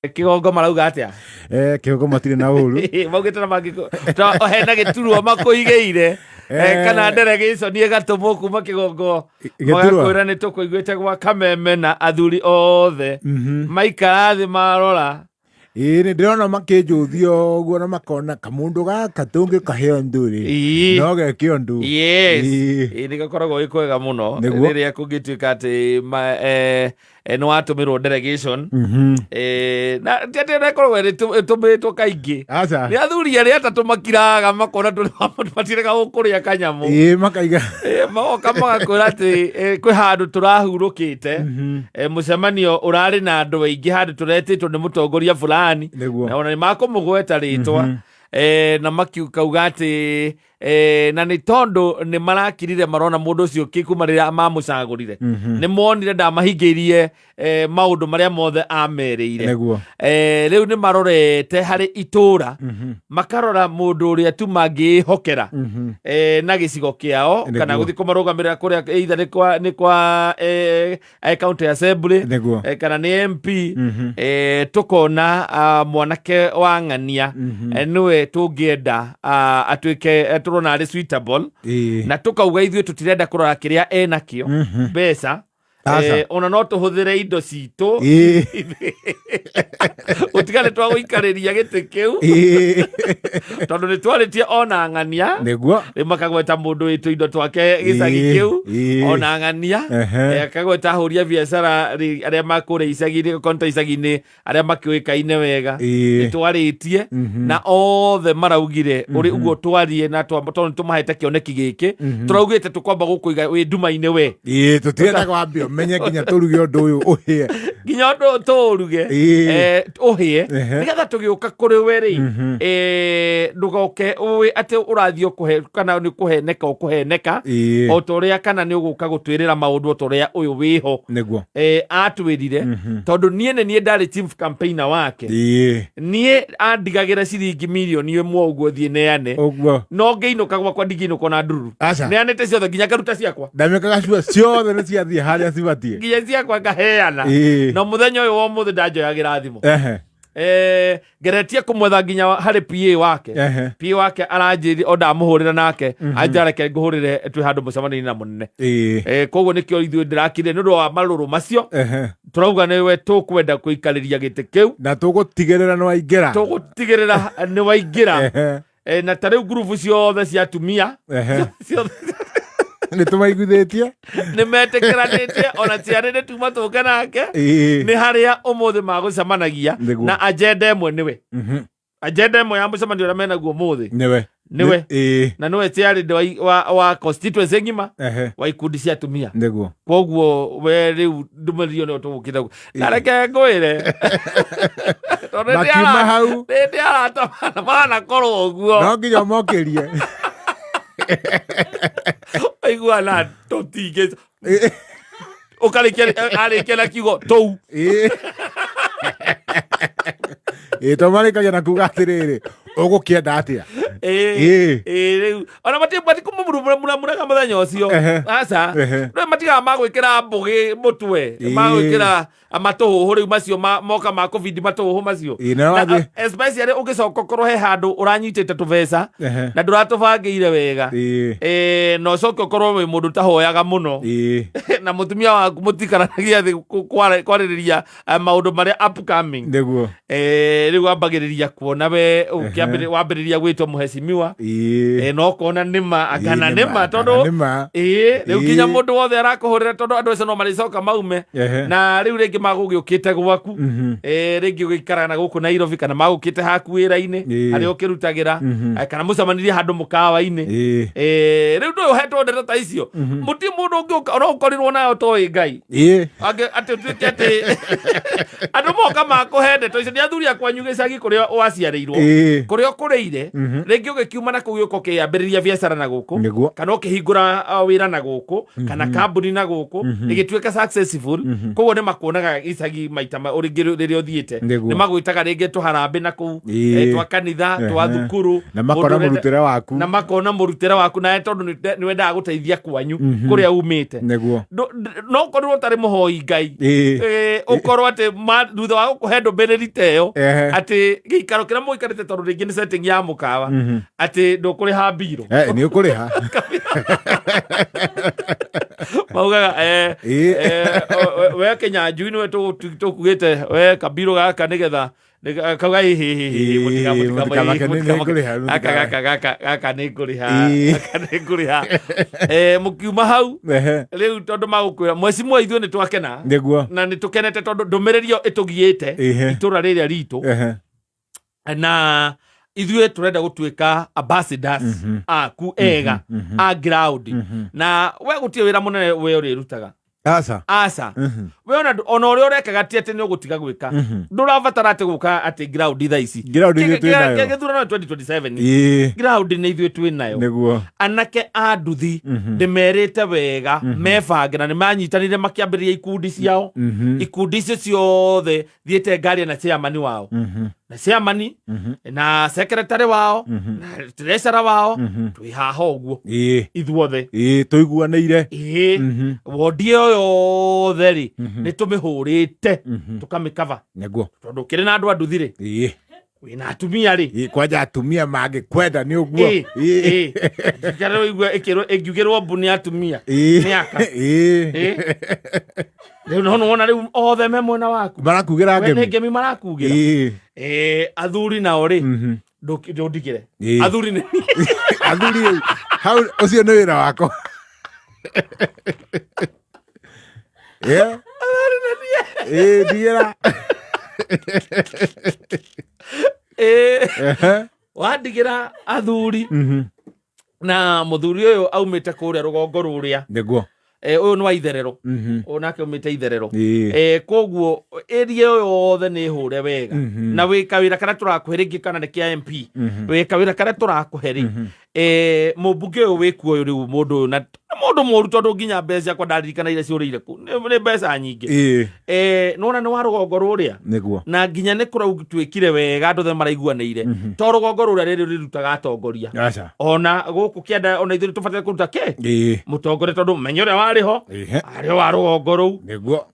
Kĩgongo marauga atĩa? Kĩgongo matirĩ na ũru. Maugĩte na mangĩko hena gĩturwa makũigĩire. Kana delegation ĩgatũmwo kuma Kĩgongo. Gĩturwa. Magakwĩra nĩ tũkũiguĩte gwa Kameme na athuri othe maikara thĩ marora. Ĩĩ, nĩ ndĩrona makĩnjũthia ũguo na makona kamũndũ gaka tũngĩkahe ũndũ rĩ, no geke ũndũ. Yes. Ĩĩ, nĩ gakoragwo ĩ kwega mũno rĩrĩa kũngĩtuĩka atĩ nĩ watũmĩrwo delegation. Na ti atĩ ĩkoragwo ĩtũmĩtwo kaingĩ. Aca. Nĩ athuri arĩa atatũ makiraga makona matirega gũkũrĩa kanyamũ. Ĩĩ, makaiga. Magoka magakwĩra atĩ kwĩ handũ tũrahurũkĩte, mũcemanio ũrarĩ na andũ aingĩ, handũ tũretĩtwo nĩ mũtongoria fulani. Na ona nĩ makũmũgweta rĩtwa. Na makauga atĩ na nĩ tondũ nĩ marakirire marona mũndũ ũcio kĩ kuma rĩrĩa mamũcagũrire, nĩ monire ndamahingĩirie maũndũ marĩa mothe amerĩire. Rĩu nĩ marorete harĩ itũra, makarora mũndũ ũrĩa tu mangĩĩhokera na gĩcigo kĩao kana gũthiĩ kũmarũgamĩrĩra kũrĩa, either nĩ kwa county assembly kana nĩ MP. Tũkona mwanake wa ng'ania nĩwe tũngĩenda atuĩke, tũrona arĩ suitable. Na tũkauga ithuĩ tũtirenda kũrora kĩrĩa enakĩo, mbeca. Aca. Ona no tũhũthĩre indo citũ gũtiga nĩ twagũikarĩria gĩtĩ kĩu, tondũ nĩ twarĩtie ona ng'ania. Rĩu makagweta mũndũ wĩtũ indo twake gĩcagi kĩu. Ona ng'ania. Akagweta ahũri a biacara arĩa makũrĩa icagi-inĩ, konta icagi-inĩ, arĩa makĩũĩkaine wega. Nĩ twarĩtie na othe maraugire ũrĩ ũguo twarie na tondũ nĩ tũmahete kĩoneki gĩkĩ, tũraugĩte tũkwamba gũkũiga wĩ nduma-inĩ we. Ĩĩ, tũtirenda kwambia ũmenye nginya tũruge ũndũ ũyũ ũhĩe. Nginya ũndũ tũũruge ũhĩe, nĩgetha tũgĩũka kũrĩ we rĩ, ndũgoke ũĩ atĩ ũrathiĩ ũkũhe kana nĩ kũheneka ũkũheneka o ta ũrĩa kana nĩ ũgũka gũtwĩrĩra maũndũ o ta ũrĩa ũyũ wĩho atwĩrire, tondũ niĩ nĩ niĩ ndarĩ chief campaigner wake. Niĩ andigagĩra ciringi mirioni 1 ũguo thiĩ neane. No ngĩinũka gwakwa ndingĩinũka na ndururu. Aca. Neanĩte ciothe nginya ngaruta ciakwa. Ndamĩkaga cua ciothe nĩ ciathiĩ harĩa cibatiĩ. Nginya ciakwa ngaheana. Na mũthenya ũyũ wa ũmũthĩ ndanjoyagĩra thimũ. Ngeretie kũmwetha nginya harĩ PA wake. PA wake aranjĩrire o ndamũhũrĩra nake anjĩra reke ngũhũrĩre twĩ handũ mũcemanio-inĩ na mũnene. Koguo nĩkĩo ithuĩ ndĩrakire nĩ ũndũ wa marũrũ macio. Tũrauga nĩwe tũkwenda kũikarĩria gĩtĩ kĩu. Na tũgũtigĩrĩra nĩ waingĩra. Tũgũtigĩrĩra nĩ waingĩra. Na ta rĩu ngurubu ciothe cia atumia ciothe Nĩ tũmaiguithĩtie. Nĩ metĩkĩranĩtie ona ciarĩ nĩ tuma tũke nake. Nĩ harĩa ũmũthĩ magũcemanagia. Na agenda ĩmwe nĩwe, agenda ĩmwe ya mũcemanio ũrĩa menaguo ũmũthĩ Nĩwe. Nĩwe. Na nĩwe chairlady wa constituency ng'ima wa ikundi cia atumia. Koguo we rĩu ndũmĩrĩri ĩyo nĩyo tũgũkĩte na reke ngwĩre tondũ Makiuma hau. Nĩ arata manakorwo ũguo. No nginya ũmokĩrie. Aiguana tũtingĩ ũkarĩkia arĩkia na kiugo tũu. Ĩĩ, to marĩkagia na kuga atĩrĩrĩ, ũgũkĩenda atĩa? Ĩĩ, rĩu ona matikũmũmuramuraga mũthenya ũcio. Aca. Rĩu matigaga magwĩkĩra mbũgĩ mũtwe, magwĩkĩra matũhũhũ rĩu macio moka ma kũbindi matũhũhũ macio. Ĩĩ, na Na, wathiĩ- especially ũngĩcoka ũkorwo he handũ ũranyitĩte tũbeca na ndũratũbangĩire wega, na ũcoke ũkorwo wĩ mũndũ ũtahoyaga mũno na mũtumia waku mũtikaranagia thĩ kwarĩrĩria maũndũ marĩa upcoming. Rĩu wambagĩrĩria kuona we wambĩrĩria gwĩtwo mũhecimiwa, na ũkona nĩma akana nĩma tondũ nĩma. Ĩĩ, rĩu nginya mũndũ wothe arakũhũrĩra, tondũ andũ acio no marĩcoka maume na rĩu rĩngĩ magũgĩũkĩte gwaku, rĩngĩ ũgĩikaraga na gũkũ Nairobi kana magũkĩte haku wĩra-inĩ harĩa ũkĩrutagĩra, kana mũcemanirie handũ mũkawa-inĩ. Rĩu ndũĩ ũhetwo ndeto ta icio, mũtirĩ mũndũ ũngĩũka ona ũkorirwo nayo toĩ Ngai. Angĩ atĩ ũtuĩke atĩ andũ moka makũhe ndeto icio nĩ athuri a kwanyu gĩcagi kũrĩa waciarĩirwo, kũrĩa ũkũrĩire rĩngĩ. Rĩngĩ ũgĩkiuma na kũu gĩũka ũkĩambĩrĩria biacara na gũkũ, Nĩguo. kana ũkĩhingũra wĩra na gũkũ, kana kambuni na gũkũ, ĩgĩtuĩka successful. Koguo nĩ makuonaga icagi maita rĩngĩ rĩrĩa ũthiĩte, Nĩguo. nĩ magwĩtaga rĩngĩ tũharambĩ na kũu, twa kanitha, twa thukuru. Na makona Mũndũ ũrenda- mũrutĩre waku. Na makona mũrutĩre waku nawe, tondũ nĩ wendaga gũteithia kwanyu kũrĩa umĩte. No ũkorirwo ũtarĩ mũhoi Ngai, ũkorwo atĩ thutha wa gũkũhe ndũmĩrĩri ta ĩyo, atĩ gĩikaro kĩrĩa mũikarĩte, tondũ rĩngĩ nĩ setting ya mũkawa, atĩ ndũkũrĩha mbirũ. Nĩ ũkũrĩha. Maugaga we Kĩnyanjui nĩwe tũkugĩte we kabirũ gaka nĩgetha kauga ĩhĩhĩhĩ. Mũtikamake, nĩ ngũrĩha, Gaka gaka gaka gaka nĩ ngũrĩha. Gaka nĩ ngũrĩha. Mũkiuma hau rĩu, tondũ magũkwĩra mwecimwa ithuĩ nĩ twakena na nĩ tũkenete tondũ ndũmĩrĩri ĩyo ĩtũgiĩte itũra rĩrĩa ritũ, na ithuĩ tũrenda gũtuĩka ambassadors aku ega a ground. Na we gũtirĩ wĩra mũnene we ũrĩrutaga. Aca. Aca. We ona ũrĩa ũrekaga ti atĩ nĩ ũgũtiga gwĩka. Ndũrabatara atĩ gũka atĩ ground thaa ici. Ground ithuĩ twĩ nayo. Gĩthurano 2027, ground nĩ ithuĩ twĩ nayo. Anake a nduthi ndĩmerĩte wega mebange, na nĩ manyitanire makĩambĩrĩria ikundi ciao. Ikundi icio ciothe thiĩte ngaria na chairman wao, na chairman na secretary wao na treasurer wao. Twĩ haha ũguo ithuothe. Ĩĩ, tũiguanĩire. Ĩĩ, wondi ĩyo yothe rĩ, nĩ tũmĩhũrĩte tũkamĩkava, tondũ kĩrĩ na andũ a nduthi rĩ, wĩna atumia rĩ. Ĩĩ, kwanja atumia mangĩkwenda nĩ ũguo. Ĩĩ, njikare ũigue ĩngiugĩrwo mbu nĩ atumia nĩ aka. Rĩu no nĩwona rĩu othe me mwena waku. Marakugĩra We nĩ ngemi. Ngemi marakugĩra. Athuri nao rĩ, ndũndigĩre. Athuri nĩ Athuri rĩu hau ũcio nĩ wĩra wakwa. Yeah. Ĩĩ, ndigĩra. Wandigĩra athuri, na mũthuri ũyũ aumĩte kũrĩa rũgongo rũrĩa. Ũyũ nĩ wa itherero. Ũyũ nake aumĩte itherero. Koguo area ĩyo yothe nĩ hũre wega. Na wĩ kawĩra karĩa tũrakũhe rĩngĩ, kana nĩ kĩa MP, wĩ kawĩra karĩa tũrakũhe rĩ, mũmbunge ũyũ wĩkuo ũyũ rĩu, mũndũ ũyũ na nĩ mũndũ mũru, tondũ nginya mbeca ciakwa ndaririkana iria ciũrĩire kũ nĩ mbeca nyingĩ. Nĩwona nĩ wa rũgongo rũrĩa. Na nginya nĩ kũratuĩkire wega, andũ othe maraiguanĩire, to rũgongo rũrĩa rĩrĩ rĩrutaga atongoria. Aca. Ona gũkũ kĩanda ona ithuĩ tũbataire kũruta kĩ mũtongoria, tondũ menya ũrĩa warĩ ho arĩ o wa rũgongo rũu.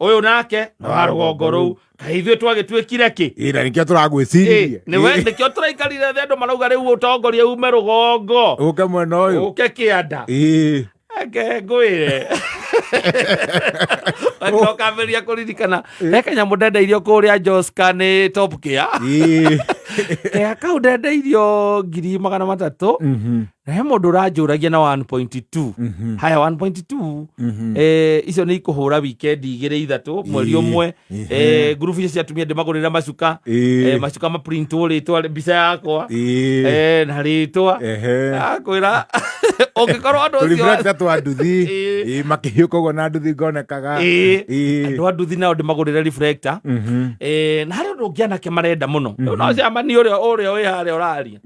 Ũyũ nake nĩ wa rũgongo rũu. Kaĩ ithuĩ twagĩtuĩkire kĩ? Ĩĩ, na nĩkĩo tũragwĩciririe. Nĩwe nĩkĩo tũraikarire thĩ, andũ marauga rĩu ũtongoria ume rũgongo ũke mwena ũyũ, ũke kĩanda. Eke ngwĩre, ũkambĩrĩria kũririkana he kanyamũ ndendeirio kũrĩa Joska nĩ Top Care. Kea kau ndendeirio 300,000, na he mũndũ ũranjũragia na 1.2. Haya, 1.2, icio nĩ ikũhũra weekend igĩrĩ ithatũ mweri ũmwe. Ngurubu icio cia atumia ndĩmagũrĩra macuka. Macuka maprintwo rĩtwa, mbica yakwa na rĩtwa. Akwĩra ũngĩkorwo andũ acio Tũriflector twa nduthi. Ĩĩ, makĩhiũka ũguo na nduthi ngonekaga. Andũ a nduthi nao ndĩmagũrĩre reflector. Na harĩ ũndũ ũngĩ anake marenda mũno. Rĩu no cemani ũrĩa wĩ harĩa ũraria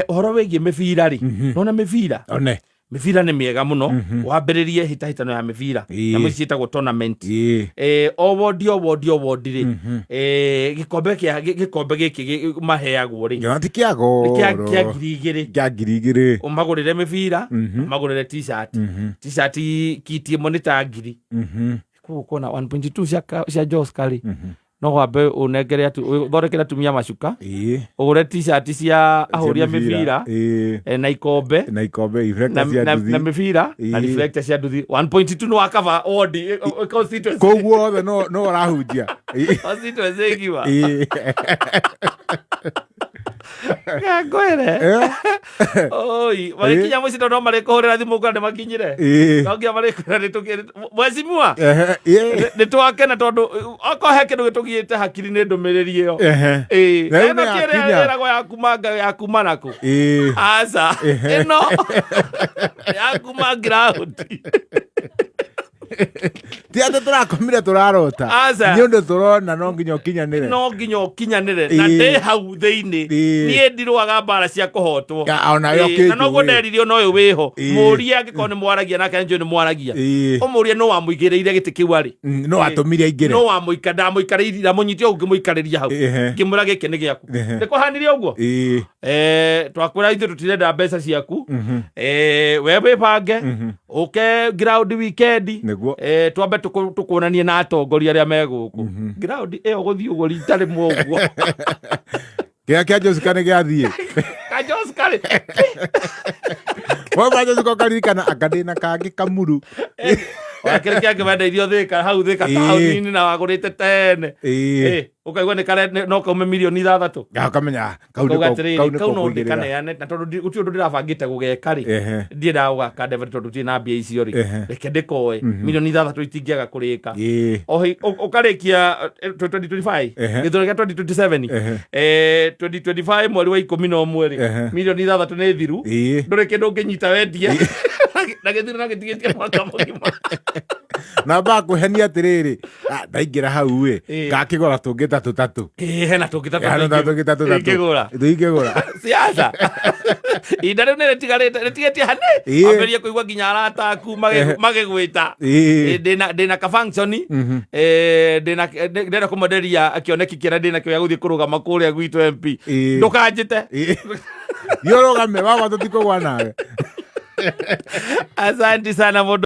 ũhoro wĩgiĩ mĩbira rĩ, nona mĩbira, One. Mĩbira nĩ mĩega mũno. Wambĩrĩrie hĩtahĩtano ya mĩbira, nyamũ ici ciĩtagwo tournament. O wondi, o wondi, o wondi rĩ, gĩkombe kĩa gĩkombe gĩkĩ maheagwo rĩ, Ngĩona ti kĩa nĩ goro. Kĩa 2000. Kĩa 2000. Ũmagũrĩre mĩbira, ũmagũrĩre t-shirt. T-shirt kiti ĩmwe nĩ ta 1000. Koguo kuona 1.2 cia Joska rĩ, no wambe ũnengere ũthondekere atumia macuka, ũgũre t-shirt cia ahũri a mĩbira, na ikombe, na ikombe, reflector cia na nduthi. Mĩbira na reflector cia nduthi. 1.2 nĩ wakaba wodi, constituency. Koguo othe no ũrahunjia. Constituency ng'ima. Ngwĩre, oi magĩkinya mũciĩ, tondũ no marĩkũhũrĩra thimũ kũrĩa nĩ makinyire. No nginya marĩkwĩra nĩ mwecimua nĩ twakena, tondũ okorwo he kĩndũ gĩtũgiĩte hakiri nĩ ndũmĩrĩri ĩyo. Na rĩu Ĩno nĩ ti ĩrĩa yakinya. ĩragwo ya kuma ya kuma nakũ. Aca, ĩno ya kuma ground. Ti atĩ tũrakomire tũrarota. Aca. Nĩ ũndũ tũrona no nginya ũkinyanĩre. No nginya ũkinyanĩre na ndĩ hau thĩinĩ. Niĩ ndirũaga mbara cia kũhotwo. Ya, ona we Ĩĩ, na noguo ũkĩnjũĩ. nderirio no ũyũ wĩho. Mũrie angĩkorwo nĩ mwaragia nake, nĩnjũĩ nĩ mwaragia. Ũmũrie nũ wamũigĩrĩire gĩtĩ kĩu arĩ. No atũmire aingĩre. No wamũika ndamũikarĩirie, ndamũnyitire ũguo ngĩmũikarĩria hau. Ngĩmwĩra gĩkĩ nĩ gĩaku. Nĩ kũhanire ũguo? Twakwĩra ithuĩ tũtirenda mbeca ciaku. We wĩbange ũke ground weekend. Nĩguo. Twambe tũkuonanie na atongoria arĩa me gũkũ ground ĩyo gũthiĩ ũguo rita rĩmwe ũguo. Kĩrĩa kĩa Jessica nĩ gĩathiĩ. Ka Jessica rĩ. Wamba Jessica ũkaririkana anga ndĩna kangĩ kamuru. Wakĩrĩ kĩangĩ wendeirio Thĩka hau Thĩka taũni-inĩ na wagũrĩte tene. Ũkaigua nĩ kare no kaume mirioni 6. Ya, ũkamenya kau Kauga nĩko atĩrĩrĩ, kau nĩko kau no kũigĩrĩra. ndĩkaneane na tondũ gũtirĩ ũndũ ndĩrabangĩte gũgeka rĩ, ndiendaga gũgaka ndebe tondũ ndirĩ na mbia icio rĩ, reke ndĩkoe. Mirioni 6 itingĩaga kũrĩka. Ũkarĩkia 2025, gĩthurano gĩa 2027, 2025 mweri wa 11 rĩ, mirioni 6 nĩ thiru. Ndũrĩ kĩndũ ũngĩnyita wendie na gĩthurano gĩtigĩtie mwaka mũgima. Na bakũhenia atĩrĩrĩ, ah, ndaingĩra hau ĩ, ngakĩgũra tũngĩ ta tũtatũ. Ĩĩ, hena tũngĩ ta Hena tũngĩ ta tũtatũ. Ingĩgũra. Tũingĩgũra. Siasa ihinda rĩu nĩ rĩtigarĩte, rĩtigĩtie hanĩ. Ambĩrĩrie kũigua nginya arata aku magĩgwĩta. Ndĩna ka function, ndĩna ndĩrenda kũmwenderia kĩoneki kĩrĩa ndĩna kĩo gĩa gũthiĩ kũrũgama kũrĩa gwitũ MP. Ndũkanjĩte. Thiĩ ũrũgame, wawa tũtikũgwa nawe. Asante sana mũndũ.